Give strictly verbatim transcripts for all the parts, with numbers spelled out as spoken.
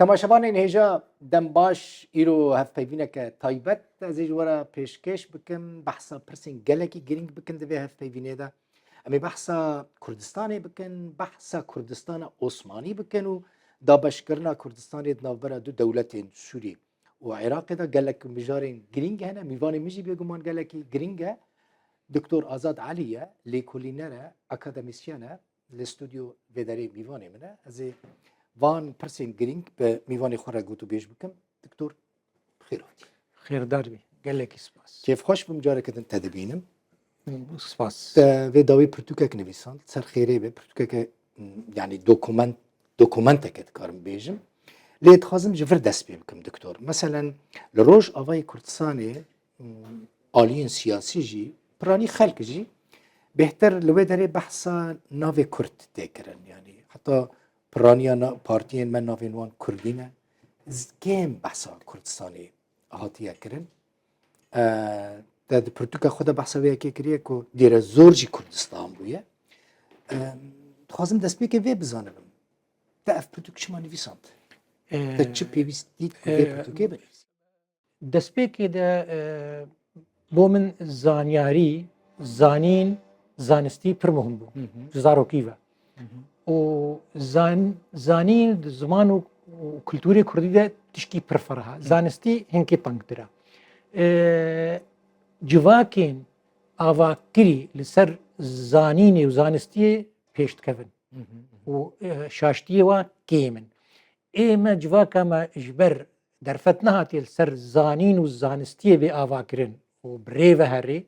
Temaşevanên hêja, dem baş, îro hevpeyvîneke taybet ez ê ji we re pêşkêş bikim. Behsa pirsên gelekî girîng bikin di vê hevpeyvînê de. Em ê behsa Kurdistanê bikin, behsa Kurdistana Osmanî bikin û dabeşkirina Kurdistanê di navbera du dewletên Sûrî û Iraqê de. Gelek mijarên girîng hene. Mîvanê min jî bêguman gelekî girîng e. Doktor Azad Elî ye, lêkolîner e, akademîsyen e. Li stûdyo vê derê mîvanê min e. Ez ê van pirsên girîng bi mîvanê xwe re gotûbêj bikim. Doktor, bi xêr hatî. Xêrdar bî. Gelekî spas. Kêfxweş bûm careke din te dibînim. Spas. Te vê dawî pirtûkek nivîsand. Ser xêrê be, pirtûkeke, m, yanî dokument, dokumenteke dikarim bêjim. Lê dixwazim ji vir dest pê bikim, doktor. Meselen, li Rojavayê Kurdistanê, m, aliyên siyasî jî, piranî xelk jî, bêhtir li wê derê behsa navê Kurd tê kirin. Yanî heta piraniya na-, partiyên me navên wan Kurdî ne. Z-, kêm behsa Kurdistanê hatiye kirin. E, te di pirtûka xwe de behsa vê yekê kiriye ku dêre zor jî Kurdistan bûye. E, dixwazim destpêkê vê bizanibim. Te ev pirtûk çima nivîsand? E, Te çi pêwîst dît ku vê e, pirtûkê binivîsî? Destpêkê de, e, bo min zanyarî, zanîn, zanistî pir muhim bû. Hı hı. Ji zarokî ve. Hı hı. Û zan-, zanîn di ziman û, û kulturê kurdî de tişkî pir fereh e. Hı. Zanistî hinkî tengtir e. E, civakên avakirî li ser zanînê û zanistiyê pêş dikevin. Hı hı, hı hı. Û, e, şaştiyê wa kêm in. Ê me civaka me ji ber derfet nehatiye li ser zanîn û zanistiyê bê avakirin û bi rê ve herê,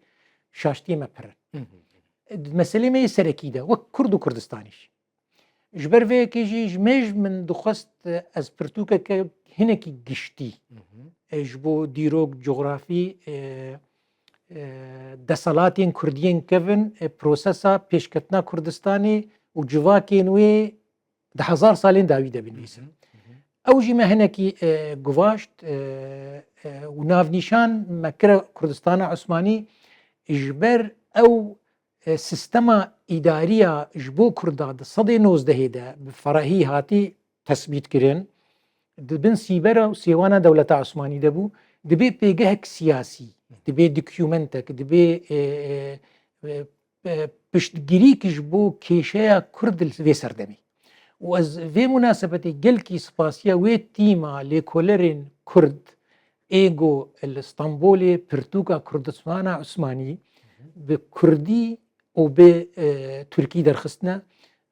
şaştiyê me pir in. Hı hı. Di meselê me yê serekî de, wek Kurd û Kurdistanî jî. Ji ber vê yekê jî ji mêj min dixwest, e, ez pirtûkeke hinekî giştî, Hı hı. e, ji bo dîrok, cografî, e, e, deselatên Kurdiyên kevin, e, prosesa pêşketina Kurdistanê û civakên wê di hezar salên dawî de binivîsim. Hı hı, hı hı. Ew jî me hinekî, e, guvaşt, e, e, û navnîşan me kire Kurdistana Osmanî, ji ber ew, e, sistema îdariya ji bo Kurda di sedê nozdehê de bi ferehî hatî tesbît kirin. Di bin sîbera û sêwana dewleta Osmanî de bû. Dibê pêgehek siyasî, dibê dokumentek, dibê, e, e, e, e, piştgirîk ji bo kêşeya Kurd li vê serdemê. Û ez vê munasebetê gelkî spasiya wê tîma lêkolerên Kurd ê ku li Stenbolê pirtûka Kurdistana Osmanî bi Kurdî û bi, e, Tirkî derxistine.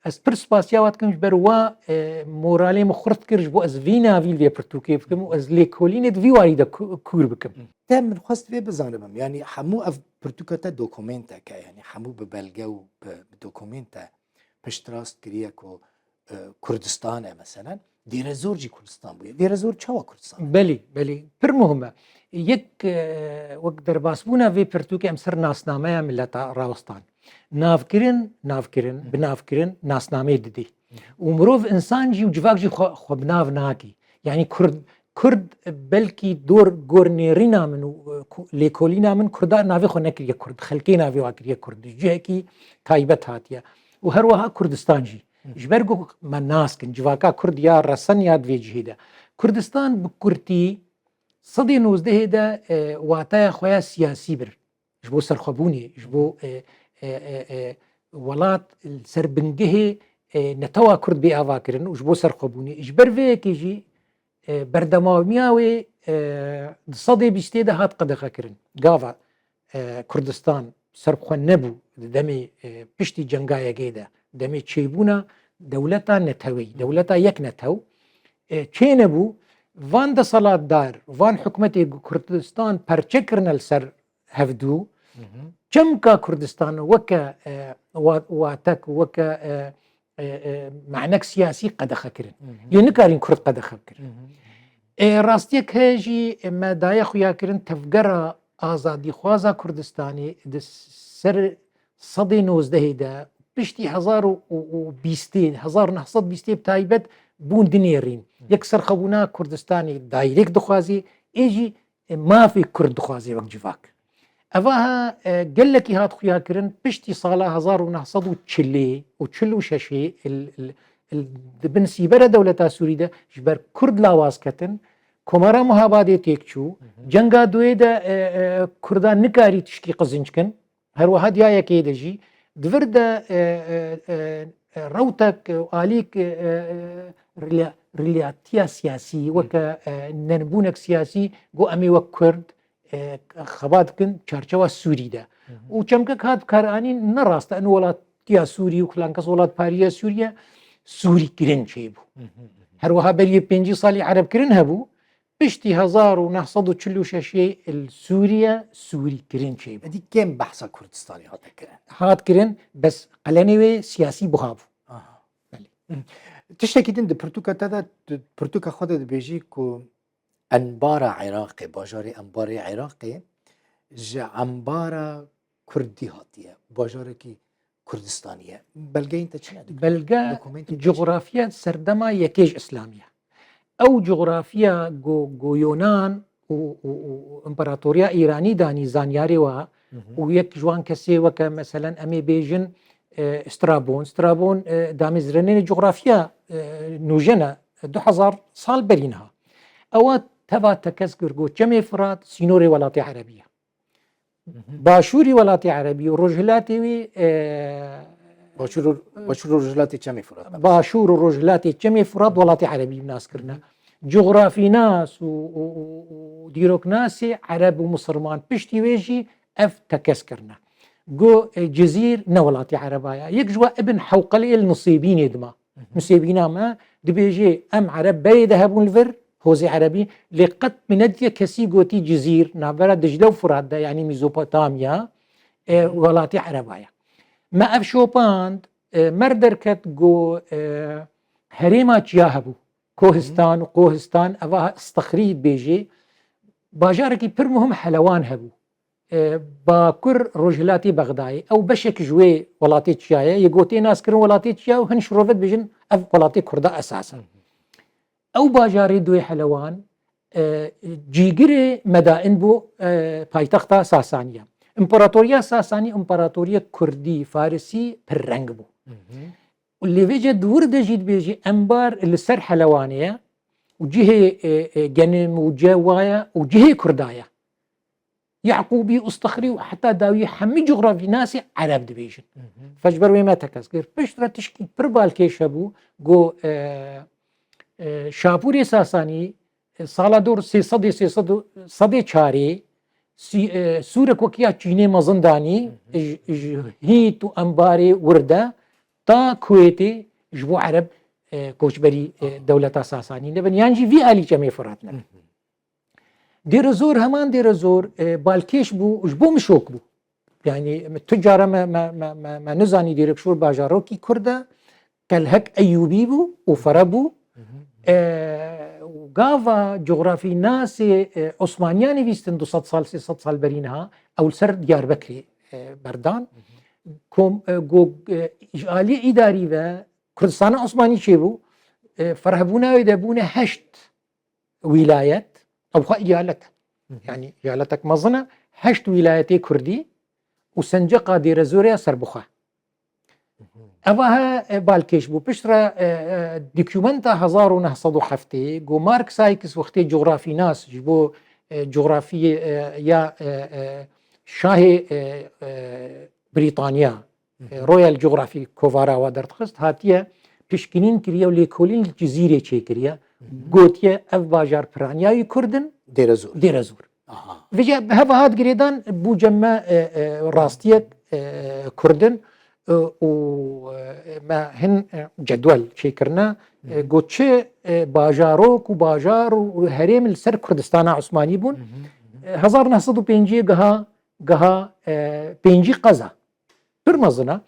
Ez pir spasiya wa dikim ji ber wa, e, moralê min xurt kir, ji bo ez vî navî li vê pirtûkê bikim û ez lêkolînê di vî warî de ku-, kûr bikim. Te min xwest vê bizanibim, yanî hemû ev pirtûka te dokumentek e, yanî hemû bi belge û bi, bi dokumente piştrast kiriye ku, e, Kurdistan e meselen. Dêrezor jî Kurdistan bûye. Dêrezor çawa Kurdistan e? Belê, belê. Pir muhim e. Yek, e, wek derbasbûna vê pirtûkê em ser nasnameya mileta rawestan. Navkirin, navkirin, Hı. binavkirin nasnameyê didê. Hı. Û mirov, însan jî û civak jî xwe, xwe bi nav nakî. Yanî Kurd, Kurd belkî dor gor nêrîna min û, e, ku-, lêkolîna min Kurda navê xwe nekiriye Kurd. Xelkê navê wa kiriye Kurd. Ji cihekî taybet hatiye. Û her wiha Kurdistan jî. Hı. Ji ber ku me nas kin, civaka Kurd ya resen ya di vê cihê de. Kurdistan bi kurtî sedê nozdehê de, e, wataya xwe ya siyasî bir. Ji bo serxwebûnê, ji bo, e, e, e, e, welat li ser bingehê, e, netewa Kurd bê ava kirin û ji bo serxwebûnê. Ji ber vê yekê jî, e, berdewamiya wê, e, di sedê bîstê de hat qedexe kirin. Gava, e, Kurdistan serbixwe nebû di demê, e, piştî cenga yekê de, demê çêbûna dewleta neteweyî, dewleta yek netew, e, çê nebû. Van deselatdar, van hikûmetê Kurdistan perçe kirine li ser hevdû. Hı hı. Çemka Kurdistan weke, e, wa-, watek, weke, e, e, e, manek siyasî qedexe kirin. Hı hı. Lê nikarîn Kurd qedexe bikirin. Hı hı. E, rastiyek heye jî, e, me daye xuya kirin tevgera azadîxwaza Kurdistanê di ser sedê nozdehê de, piştî hezar û bîstê, hezar û neh sed bîstê bi taybet bûn dinêrîn. Hı. Yek serxwebûna Kurdistanê dayrêk dixwazî, ê jî e, mafê Kurd dixwaze wek civak. Eva ha, e, gelekî hat xuya kirin, piştî sala hezar û neh sed û çilê û çil û şeşê il, il, Di bin sîbera dewleta Sûrî de ji ber Kurd lawaz ketin, Komara Muhabadê têk çû, Hı hı. cenga duyê de, e, e, Kurdan nikarî tişkî qizinc kin. Her wiha diya yekê de jî di vir de, e, e, e, e, rewtek, e, alîk, e, e, rila-, rilatiya siyasî, weke, e, nenbûnek siyasî, got, "Em ê wek Kurd, e, xebat dikin çarçewa Sûrî de." Hı hı. Û çemkek hat karanîn, ne rast e, in welatiya Sûrî û filan kes welatparîya Sûriye, Sûrî kirin çêbû. Hı hı, hı hı. Her wiha berî pêncî salî Ereb kirin hebû, piştî hezar û neh sed û çil û şeş ê li Sûriye Sûrî kirin çêbû. Edî kêm behsa Kurdistanê hate kirin. Hat kirin, bes qelenê wê siyasî buha bû. Aha. Belê. Hı. Tiştekî din di pirtûka te de, di pirtûka xwe de dibêjî ku Enbara Iraqê, bajarê Enbarê Iraqê ji Enbara Kurdî hatiye. Bajarekî Kurdistanî ye. Belgeyên te çi ne? Belge, dokumêntên te çi? Coxrafiya serdema yekê ji Îslamî ye. Ew coxrafiya go-, go Yonan û, û, û, û Împaratoriya Îranî danî zanyarê wa Hı hı. û yek ji wan kesê weke, meselen, em ê bêjin, e, Strabon. Strabon, e, damezrênê coxrafiya, e, nûjen e, du hezar sal berî niha. Ewa teva tekez kir, got, Çemê Firat sînorê welatê Erebî ye. Hı hı. Başûrî welatê Erebî û rojhilatê wî, e, Başûr û, başûr û rojhilatê Çemê Firat. Başûr û rojhilatê Çemê Firat welatê Erebî nas kirine. Hı hı. Coxrafînas û, û, û, û dîroknasê Ereb û Misirman piştî wê jî ev tekez kirine. Got, e, Cizîr ne welatê Ereba ye. Yek ji we Ibn Hewqelê li Nisêbînê dima. Hı hı. Nisêbîna me dibêjê, em Ereb berê de hebûn li vir, hozê Erebî, lê qet min nediye kesî gotî Cizîr, navbera Dicle û Firat de, yanî Mezopotamya, e, Hı hı. welatê Ereba ye. Me ev şopand, e, mer derket, got, e, herêma çiya hebû. Kohistan û Qohistan, eva Stexrî dibêjê. Bajarekî pir muhim Helewan hebû. E, bakur rojhilatê Bexdayê. Ew beşek ji wê welatê çiya ye. Yê gotê nas kirin welatê çiya û hin şirove dibêjin ev welatê Kurda esas e. Ew bajarê duyê Helewan, e, cîgirê medain bû, e, paytexta Sasaniya. Împaratoriya Sasanî, împaratoriya Kurdî, Farisî pir reng bû. Hı hı. Û lê vêce di wir de jî dibêjî Enbar li ser Helewanê ye û cihê, e, e, genim û cewa ye û cihê Kurda ye. Yaqûbî û Stexrî û heta dawî hemî coxrafînasê Ereb dibêjin. Hı hı. Fe ji ber wê me tekez kir. Piştre tişkî pir balkêş hebû, got, e, e, Şapûrê Sasanî, e, sala dor sê sedê, sê sed û, sedê çarê, sî-, e, sûrek wekî ya Çînê mezin danî, Hı hı. ji, ji Hît û Enbarê wir de ta Kuwêtê ji bo Ereb, e, koçberî, e, Aha. dewleta Sasanî nebin. Yan jî vî alî Çemê Firat nebin. Hı hı. Dêrezor, heman Dêrezor, e, balkêş bû, ji bo min şok bû. Yanî, tu cara me, me, me, me, me nizanî Dêrikşor bajarokî Kurd e, Kelhek Eyûbî bû û fere bû. Hı hı. E, û gava cografînasê, e, Osmaniya nivîstin du sed sal, sê sed sal berî niha, ew li ser Diyarbekirê, e, berdan. Hı hı. Kom-, e, go-, e, ji alî îdarî ve Kurdistana Osmanî çêbû, e, ferhebûna wê de bûne heşt wîlayet, ew xwe îyalet e. Hı hı. Yanî îyaletek mezin e, heşt wîlayetê Kurdî û senceqa Dêrezorê ya serbixwe. Hı hı. Eva he, e, balkêş bû. Piştre, e, e, dokumenta hezar û neh sed û heftê, ku Mark Sykes wextê cografînas ji bo, e, cografiyê, e, ya, e, e, şahê, e, e, Brîtanya, Hı hı. e, Royal Geography kovara wa derdixist, hatiye pişkinîn kiriye û lêkolîn li Cizîrê çêkiriye. Hı hı. Gotiye, ev bajar piraniya wî Kurd in, Dêrezor. Dêrezor. Aha. Vêce heva hat girêdan bû cem me, e, e, rastiyek, e, Kurd in, e, û, e, me hin, e, cedwel çêkirine, e, Hı hı. got çi, e, bajarok û bajar û herêm li ser Kurdistana Osmanî bûn. Hı hı, hı hı. E, hezar neh sed û pêncî giha, giha, e, pêncî qeza. Pir mezin e.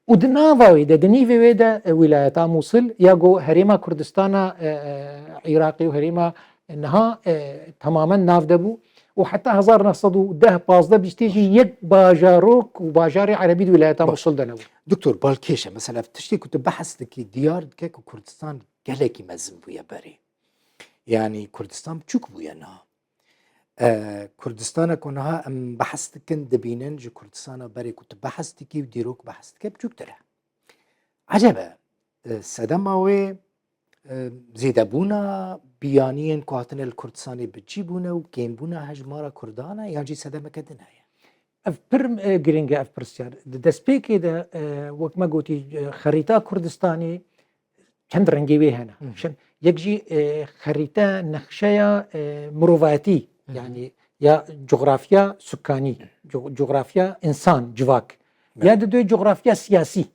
Û di nava wê de, di nîvê wê de, e, wîlayeta Mûsil ya ku herêma Kurdistana, e, e, Iraqê û herêma niha, e, temamen nav de bû. Û heta hezar neh sed û deh, pazdeh, bîstê jî yek bajarok û bajarê erebî di wîlayeta Baş. Mûsil de nebû. Doktor, balkêş e. Mesela tiştê ku tu behs dikî, diyar dike ku Kurdistan gelekî mezin bûye berê. Yanî Kurdistan biçûk bûye niha. E, Kurdistana ku niha em behs dikin, dibînin, ji Kurdistana berê ku tu behs dikî û dîrok behs dike, biçûktir e. Ecebe, e, sedema wê, e, zêdebûna biyaniyên ku hatine li Kurdistanê bi cî bûne û kêmbûna hejmara Kurdan e, yan jî sedemeke din heye? Ev pir, e, giring e, ev pirsyar. Di destpêkê de, e, wek me gotî, e, xerîta Kurdistanê çend rengê wê hene. Hı hı. Şin, yek jî, e, xerîte, nexşeya, e, mirovayetî, Hı hı. yani ya coğrafya sukanî, co-, coğrafya insan, civak. Evet. Ya di duyê coğrafya siyasî.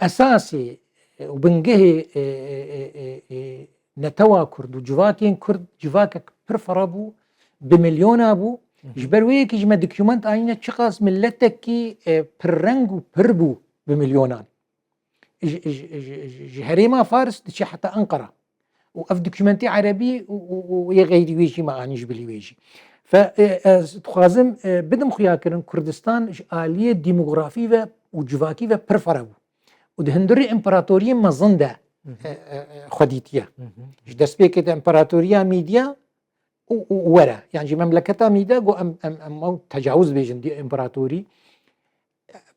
Esasê, e, û bingehê, e, e, e, e, e, netewa Kurd û civakên Kurd civakek pir fere bû, bi milyona bû. Hı hı. Ji ber wê yekê ji me dokument anîne çiqas miletekî, e, pirreng û pir bû bi milyonan. Ji, ji, ji, ji, ji herêma Fars diçe heta Enqera. Û ev dokumentê erebî û, û, û yê xeyrî wê jî me anî ji bilî wê jî. Fe, e, ez dixwazim, e, bidim xuyakirin, Kurdistan ji aliyê demografî ve û civakî ve pir fere bû. Û di hundirê împaratoriyên mezin de, Hı hı. e, e, e, xwe dîtiye. Hı hı. Ji destpêkê de împaratoriya Mîdya û, û, û were. Yan jî memleketa Mîdya got em, em, em ew tecawuz bêjin di împaratorî.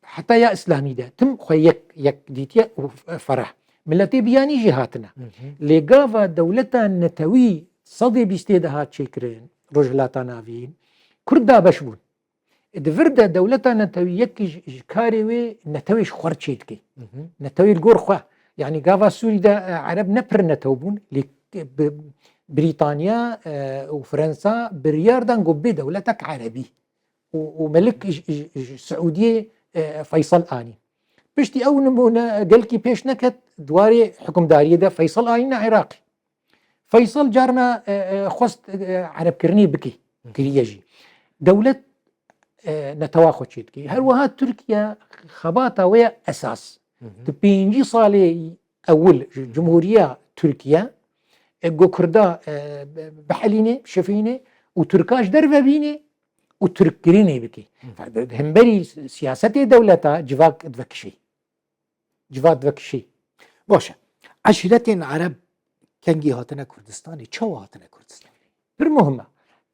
Heta ya îslamî de tim xwe yek, yek dîtiye û f-, fereh. Miletê biyanî jî hatine. Hı hı. Lê gava dewleta netewî sedê bîstê de hat çêkirin, Rojhilata Navîn, Kurd dabeş bûn. Di vir de dewleta netewî yekî ji, ji karê wê netewê ji xwe re çêdike. Hı hı. Netewê li gor xwe. Yanî gava Sûrî de, e, Ereb ne pir netew bûn, lê, e, bi-, Brîtanya, e, û Fransa biryar dan ku bê dewletek Erebî. Û, û Melik ji, ji, ji Siûdiyê, e, Feysel anî. Piştî ew nimûne gelkî pêş neket, di warê hukimdariyê de Feysel anîne Iraqê. Feysel carna, e, e, xwest, e, erebkirinê bike, Hı. kiriye jî. Dewlet, e, netewa xwe çêdike. Her wiha Tirkiye xebata wê ya esas. Hı hı. Di pêncî salê ewil ji Cumhuriya Tirkiye, e, go Kurda, e, bi-, bihelîne, şifîne û Tirka ji derve bîne û Tirkkirinê bike. Hı. Hemberî siyasetê dewleta civak divekişî. Civak divekişî. Baş e. Eşîretên Ereb kengî hatine Kurdistanê? Çawa hatine Kurdistanê? Pir muhim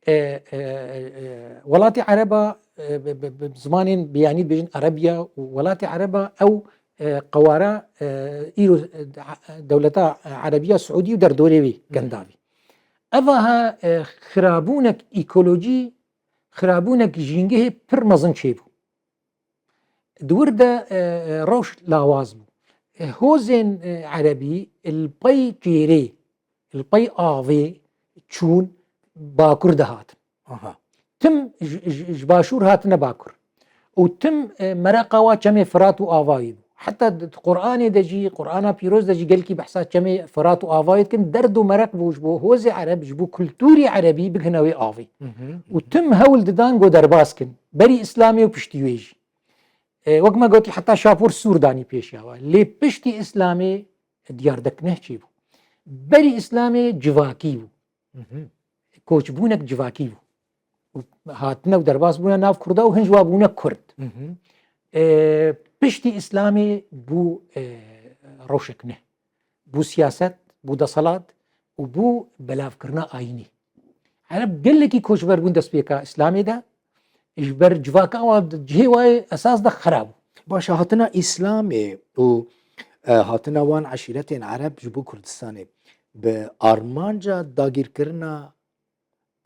e. E, e, e, e, welatê Ereba, e, bi, bi, bi zimanên biyanî dibêjin Erebiya û welatê Ereba ew, e, qewara, e, îro, e, dewleta Erebiya Siûdî û derdorê wî Hı. gendavî. Eva ha, e, xirabûnek ekolojî, xirabûnek jîngehê pir mezin çêbû. Di wir de, e, e, rewş lawaz bû. E, hozên, e, erebî li pey çêrê, li pey avê çûn bakur de hatin. Aha. Tim ji, ji, ji başûr hatine bakur. Û tim, e, mereqa wa çemê Firat û Avayê bû. Heta di, di Qur'anê de jî, Qur'ana Pîroz de jî gelkî behsa çemê Firat û Avayê dikin. Derd û mereq bû ji bo hozê Ereb, ji bo kultûrê Erebî bigihine wê avê. Hı hı, hı Û hı. tim hewl didan ku derbas kin. Berî Îslamê û piştî wê jî. E, wek me gotî heta Şapor Sûr danî pêşiya we. Lê piştî Îslamê diyardek neh çêbû. Berî Îslamê civakî bû. Hı hı. Koçbûnek civakî bû. Û hatine û derbas bûne nav Kurda û hin ji wa bûne Kurd. Hı hı. E, piştî Îslamê bû, e, rewşek neh. Bû siyaset, bû deselat û bû belavkirina ayînî. Ereb gelekî koçber bûn destpêka Îslamê de, ji ber civaka wan di cihê wayê esas de xera bû. Baş e, hatina Îslamê û, e, hatina wan eşîretên Ereb ji bo Kurdistanê bi armanca dagîrkirina,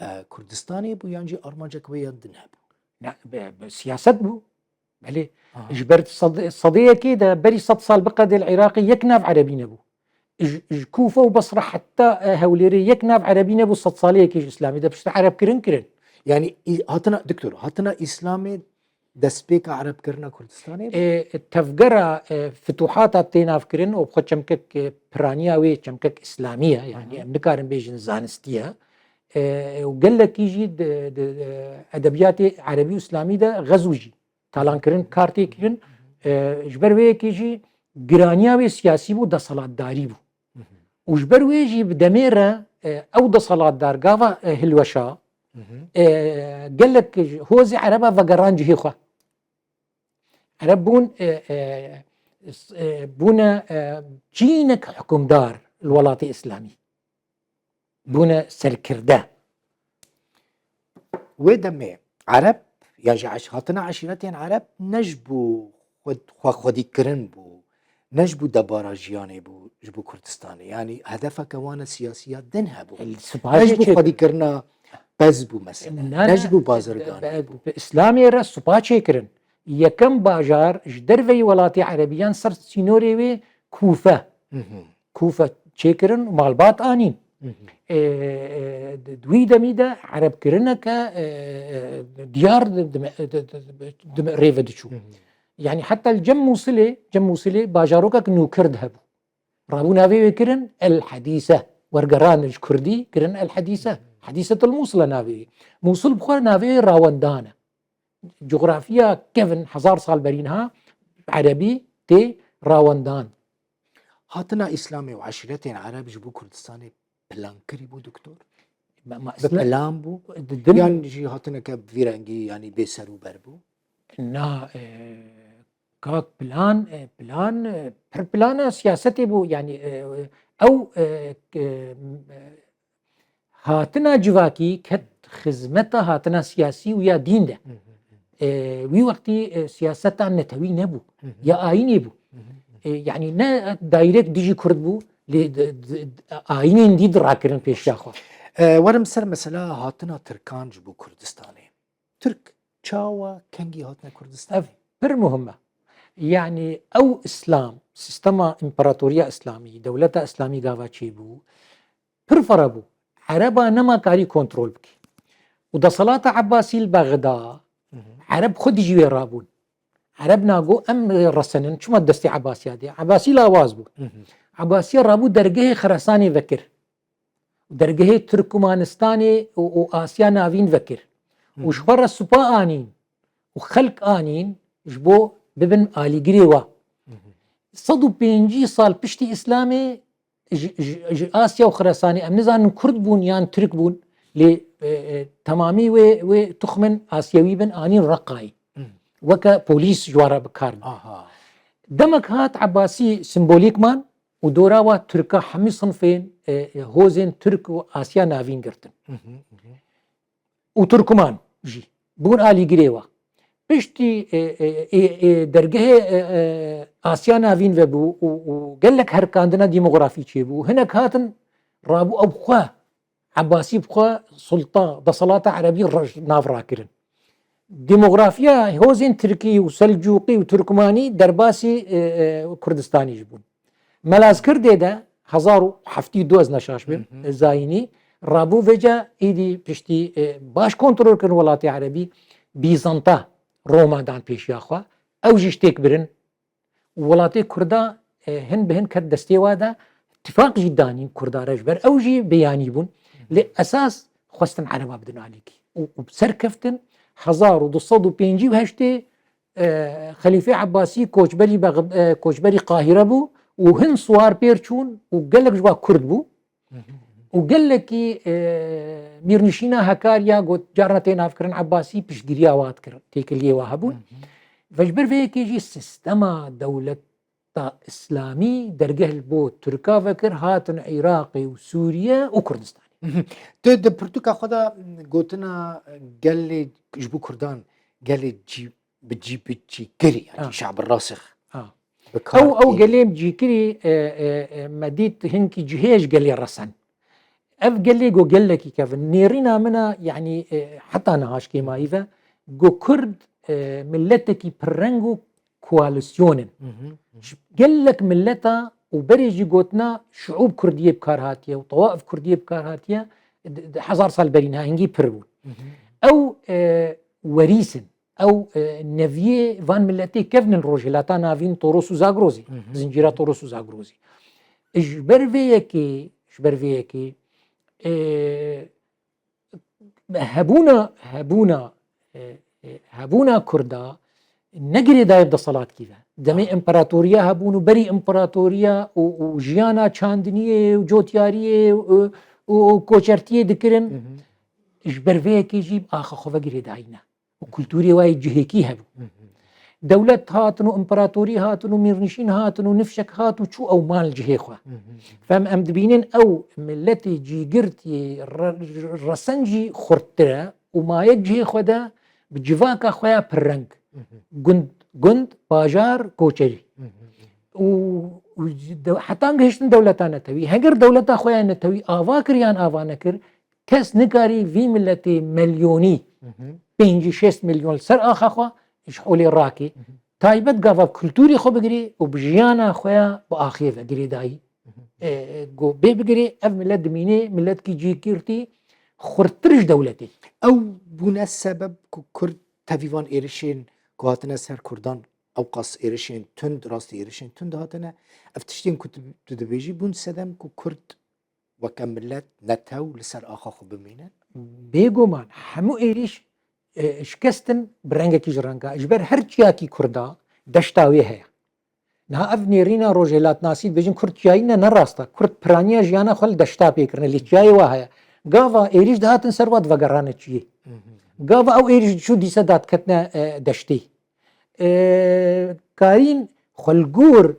e, Kurdistanê bû yan jî armancek wê ya din hebû? Ne, bi, bi siyaset bû. Belê, Aha. ji ber sed-, sedê yekê de berî sed sal biqedê li Iraqê yek nav erebî nebû. Ji, ji Kûfe û Basra heta, e, Hewlêrê yek nav erebî nebû, sed salê yekê ji Îslamê de piştre erebkirin kirin. Yani î-, hatina, doktor, hatina Îslamê destpêka erebkirina Kurdistanê bû? E, tevgera, e, fituhata tê nav kirin û bi xwe çemkek, e, piraniya wê çemkek Îslamî ye. Yani Aha. em nikarin bêjin zanistî ye. E, û gelekî jî di, di, e, edebiyatê erebî û Îslamî de xezû jî talankirin, kar tê kirin. E, ji ber vê yekê jî giraniya wê siyasî bû, deselatdarî bû. Hı hı. Û ji ber wê jî bi demê re, e, ew deselatdar gava, e, hilweşa, Hı hı. e, gelek ji hozê Ereba vegeran cihê xwe. Ereb bûn, e, e, s-, e, bûne, e, çînek hukimdar li welatê Îslamî. Bûne serkirde. Wê demê Ereb, ya ji eş-, hatina eşîretên Ereb ne ji bo xwe, xwe xwedîkirin bû, ne ji bo debara jiyanê bû ji bo Kurdistanê. Yanî hedefeke wan e siyasî ya din hebû. Ne ji bo xwedîkirina pez bû mesela. Ne ji bo bazirganî. Bi Îslamê re sipa çêkirin. Yekem bajar ji derveyî welatê erebî yan ser sînorê wê Kûfe. Kûfe çêkirin û malbat anîn. E, e, di wî demî de erebkirineke, e, e, diyar di, di, di, di, di, di rê ve diçû. Yanî heta li cem Mûsilê, cem Mûsilê bajarokek nûkird hebû. Rabû navê wê kirin El Hedîse. Wergeran ji kurdî kirin El Hedîse. Hedîsetul Mûsil e navê wê. Mûsil bi xwe navê wê rawendan e. Cografiya kevin hezar sal berî niha erebî tê rawendan. Hatina Îslamê û eşîretên ereb ji bo Kurdistanê plankirî bû, doktor? Ma, ma Bi Îsla-, plan bû? di din Yan jî hatineke bi vî rengî, yanî bê ser û ber bû? Na, e, kak plan, e, plan, e, pir plana siyasetê bû. Yanî, e, ew, e, e, hatina civakî ket xizmeta hatina siyasî û ya dîn de. E, wî wextî, e, siyaseta netewî nebû, ya ayînê bû. E, yanî ne direct dijî Kurd bû, lê di, di, di, ayînên dî di rakirin pêşiya xwe. E, werim ser mesela hatina Tirkan ji bo Kurdistanê. Tirk çawa, kengî hatine Kurdistanê? Ev pir muhim e. Yanî ew Îslam, sîstema împaratoriya Îslamî, dewleta Îslamî gava çêbû, pir fere bû. Ereba nema karî kontrol bike. Û deselata Ebbasî li Bexda, Ereb xwe dijî wê rabûn. Ereb nago em resenin, çima destê Ebbasiya dê? Ebbasî lawaz bû. Ebbasiya rabû dergehê Xirasanê vekir. Dergehê Tirkmanistanê û, û Asya Navîn vekir. Û ji xwe re supa anîn û xelk anîn ji bo bibin alîgirê wa. Sed û pêncî sal piştî Îslamê ji, ji, ji Asya û Xirasanê, em nizanin Kurd bûn yan Tirk bûn, lê, e, e, temamî wê, wê tuxmin Asyewî bin anîn Reqayê. Weke polîs ji wan re bi kar bû. Aha. Demek hat Ebbasî simbolîk man û dora wa Tirka hemî sinfên, e, e, hozên Tirk û Asya Navîn girtin. Û Tirkman jî bûn alîgirê wa. Piştî, e, e, e, e, dergehê, e, e, Asya Navîn vebû û, û gelek herikandina demografî çêbû. Hinek hatin rabû ew xwe, Ebbasî bi xwe sulta, deselata erebî re-, nav rakirin. Demografiya hozên Tirkî û Selcûqî û Tirkmanî derbasî, e, e, Kurdistanî jî bûn. Melazkirdê de hezar û heftî û du, ez neşaş bim, Zayînî, rabû vêca êdî piştî, e, baş kontrol kirin welatê erebî, Bîzanta, Roma dan pêşiya xwe. Ew jî ji têk birin. Û welatê Kurda, e, hin bi hin ket destê wa de, tifaq jî danîn Kurda re ji ber ew jî beyanî bûn. Lê esas xwestin ereba bidin alîkî. Û, û bi ser keftin, hezar û du sed û pêncî û heştê, e, Xelîfê Ebbasî koçberî Bex-, e, koçberî Qahîre bû û hin siwar pêr çûn û gelek ji wa Kurd bû. Û gelekî, e, mîrnişîna Hekariya got, carna tê navkirin Ebbasî, piştgiriya wa dikir, têkiliyê wa hebûn. Ve ji ber vê yekê jî sîstema dewleta Îslamî dergeh li bo Tirka vekir, hatin Iraqê û Sûriye û Kurdistanê. Tu di pirtûka xwe de gotina gelê ji bo Kurdan, gelê cî bi cî bi cî kirî, yanî Ha. şe'b rasix Ha. bi kar Ew, ew tînî. gelê cîkirî, e, e, e, me dît hinkî cihê ji gelê resen. Ev gelê go gelekî kevin. Nêrîna min a, yanî, e, heta niha ji kêmayî ve, go Kurd, e, miletekî pirreng û koalîsyon in. Hı hı, hı hı. Ji gelek mileta û berê jî gotina şiûb Kurdiyê bi kar hatiye û tewaif Kurdiyê bi kar hatiye, di, di hezar sal berî niha hingî pir bûn. Hı hı. Ew, e, werîs in. Ew, e, neviyê van miletê kevnin Rojhilata Navîn, Toros û Zagrozê, Hı hı. zincîra Toros û Zagrozê. Ji ber vê yekê, ji ber vê yekê, e, hebûna, hebûna, e, e, hebûna Kurda ne girêdayî bi desalatkî ve. Demê Ha. împaratoriya hebûn û berî împaratoriya û, û jiyana çandiniyê û cotyariyê û, û, û koçertiyê dikirin. Hı hı. Ji ber vê yekê jî axa xwe ve girêdayî ne. Û kultûrê wayê cihêkî hebû. Hı hı. Dewlet hatin û împaratorî hatin û mîrnişîn hatin û nifşek hat û çû ew man li cihê xwe. Hı hı. Fem em dibînin ew miletê cîgirtiyê re-, resen jî xurttir e û maye cihê xwe de bi civaka xwe ya pirreng. Hı hı. Gund, gund, bajar, koçerî. Hı hı. û, û ji de-, heta gihiştin dewleta netewî. Heger dewleta xwe ya netewî ava kir yan ava nekir, kes nikarî vî miletê milyonî, pêncî şêst milyon li ser axa xwe ji holê rakê. Taybet gava kulturê xwe bigirê û bi jiyana xwe ya bi axê ve girêdayî. E, e, go bê bigirê, ev milet dimînê miletkî cîgirtî xurttir ji dewletê. Ew bûne sebeb ku Kurd tevî van êrişên ku hatine ser Kurdan, ew qas êrişên tund, rastî êrişên tund hatine. Ev tiştên ku tu, tu dibêjî bûn sedem ku Kurd weke milet netew li ser axa xwe bimînin. Bêguman hemû êrîş, e, şikestin bi rengekî ji renga. Ji ber her çiyakî Kurda deşta wê heye. Niha ev nêrîna rojhilatnasî dibêjin Kurd çiyayî ne, ne rast e. Kurd piraniya jiyana xwe li deşta pê kirine, lê çiyayê wa heye. Gava êrîş dihatin ser wa divegerane çiyê. Gava ew êrîş diçû dîse dadiketine, e, deştê. E, karîn xwe li gor,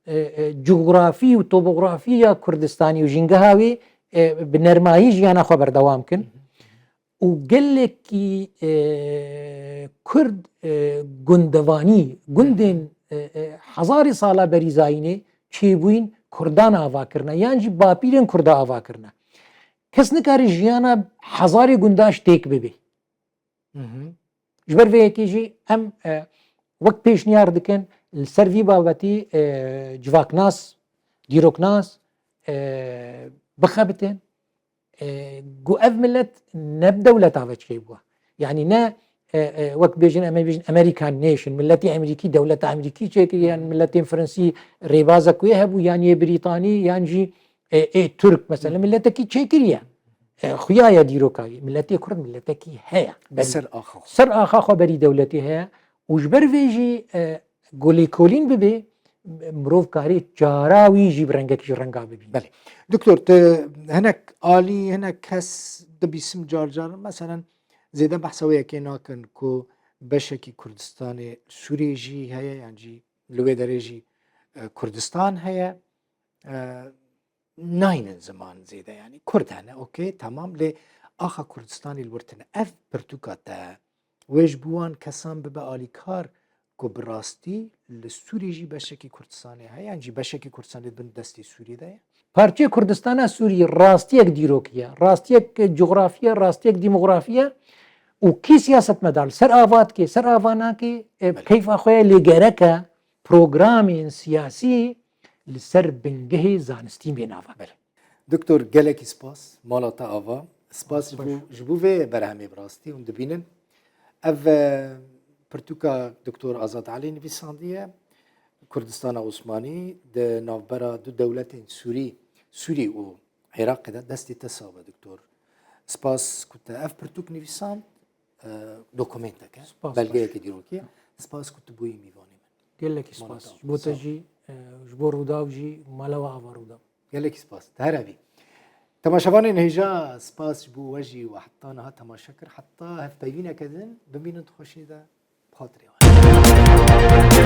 e, e, cografî û topografiya Kurdistanê û jîngeha wê, e, bi nermayî jiyana xwe berdewam kin. Û gelekî, e, Kurd, e, gundevanî, gundên, e, e, hezarê sala berî zayînê çêbûyîn Kurdan ava kirine, yan jî bapîrên Kurda ava kirine. Kes nikare jiyana hezarê gunda ji têk bibê. Ji ber vê yekê jî em, e, wek pêşniyar dikin li ser vî babetî, e, civaknas, dîroknas, e, bixebitin. E, ku ev milet ne bi dewleta ve çêbûye. Yanî ne, e, e, wek bêjin, em ê bêjin American nation, miletê Emerîkî, dewleta Emerîkî çêkiriye, yan miletên Fransî rêbaza ku yê hebû, yan yê Brîtanî, yan jî, e, ê Tirk, mesela, miletekî çêkiriye. E, xuya ye dîroka wî. Miletê Kurd miletekî heye. Li ser axa xwe. Ser axa xwe berî dewletê heye. Û ji ber vê jî, e, ku lêkolîn bibê, mirov karê çara wî jî bi rengekî ji renga bibîne. Belê. Doktor, tu hinek alî, hinek kes dibîsim car car, meselen, zêde behsa wê yekê nakin ku beşekî Kurdistanê Sûriyê jî heye, yan jî li wê derê jî, e, Kurdistan heye. E, naynin ziman zêde, yanî Kurd hene, okey, temam, lê axa Kurdistanê li wir tune. Ev pirtûka te wê ji bo wan kesan bibe alîkar ku bi rastî li Sûriyê jî beşekî Kurdistanê heye, yan jî beşekî Kurdistanê di bin destê Sûriyê de ye? Parçeyê Kurdistana Sûriyê rastiyek dîrokî ye, rastiyek cografî ye, rastiyek demografî ye û kî siyasetmedar li ser ava dike, ser ava nake, e, Belê. Keyfa xwe ye, lê gerek e programên siyasî li ser bingehê zanistî bên ava. Belê. Doktor, gelekî spas. Mala te ava. Spas ji bo, ji bo vê berhemê bi rastî hûn dibînin. Ev, e, pirtûka Doktor Azad Elî nivîsandiye. Kurdistana Osmanî di navbera du dewletên Sûrî, Sûrî û Iraqê de destê te sax be, Doktor. Spas ku te ev pirtûk nivîsand, e, dokumenteke, Spas, belgeyeke dîrokî ye. Spas ku tu bûyî mîvanê min. Gelekî spas. Ji bo te jî, e, ji bo Rûdaw jî, mala we ava Rûdaw. Gelekî spas. Te her evî. Temaşevanên hêja, spas ji bo we jî we heta niha temaşe kir. Heta hevpeyvîneke din, bimînin di xweşiyê de. Bi xatirê we.